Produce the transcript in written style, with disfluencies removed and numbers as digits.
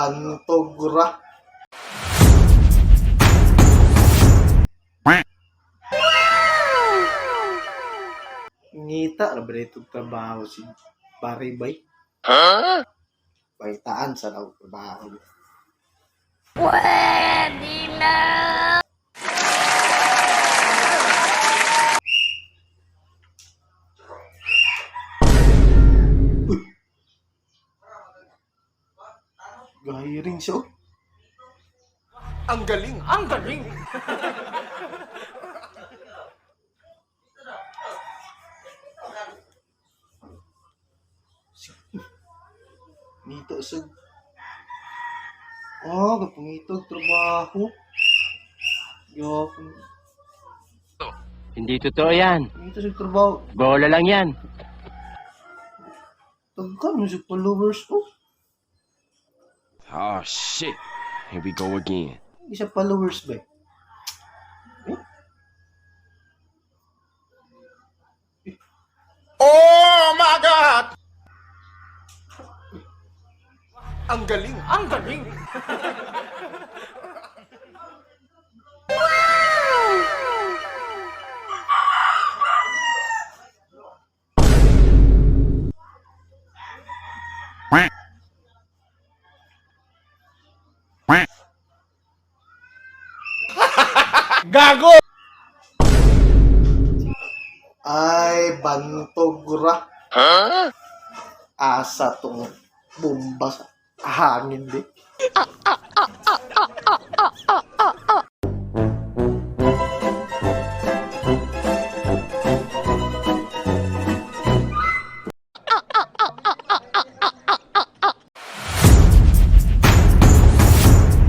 Bantog ra. Ngita ra ba itong trabaho si Baribay? Huh? Bahitaan sa daw trabaho. Pwede na! Gahiring siya, oh. Ang galing! Ang galing! Ngita sa. Ah, kapangitag trabaho. Yapon. Hindi totoo yan. Ngita sa trabaho. Bola lang yan. Tagkan mo sa followers, oh. Oh shit. Here we go again. Hindi siya followers ba eh? Eh? Oh my God! Ang galing! Ang galing! Gago! Ay, bantog ra. Asa tong bomba sa hangin di.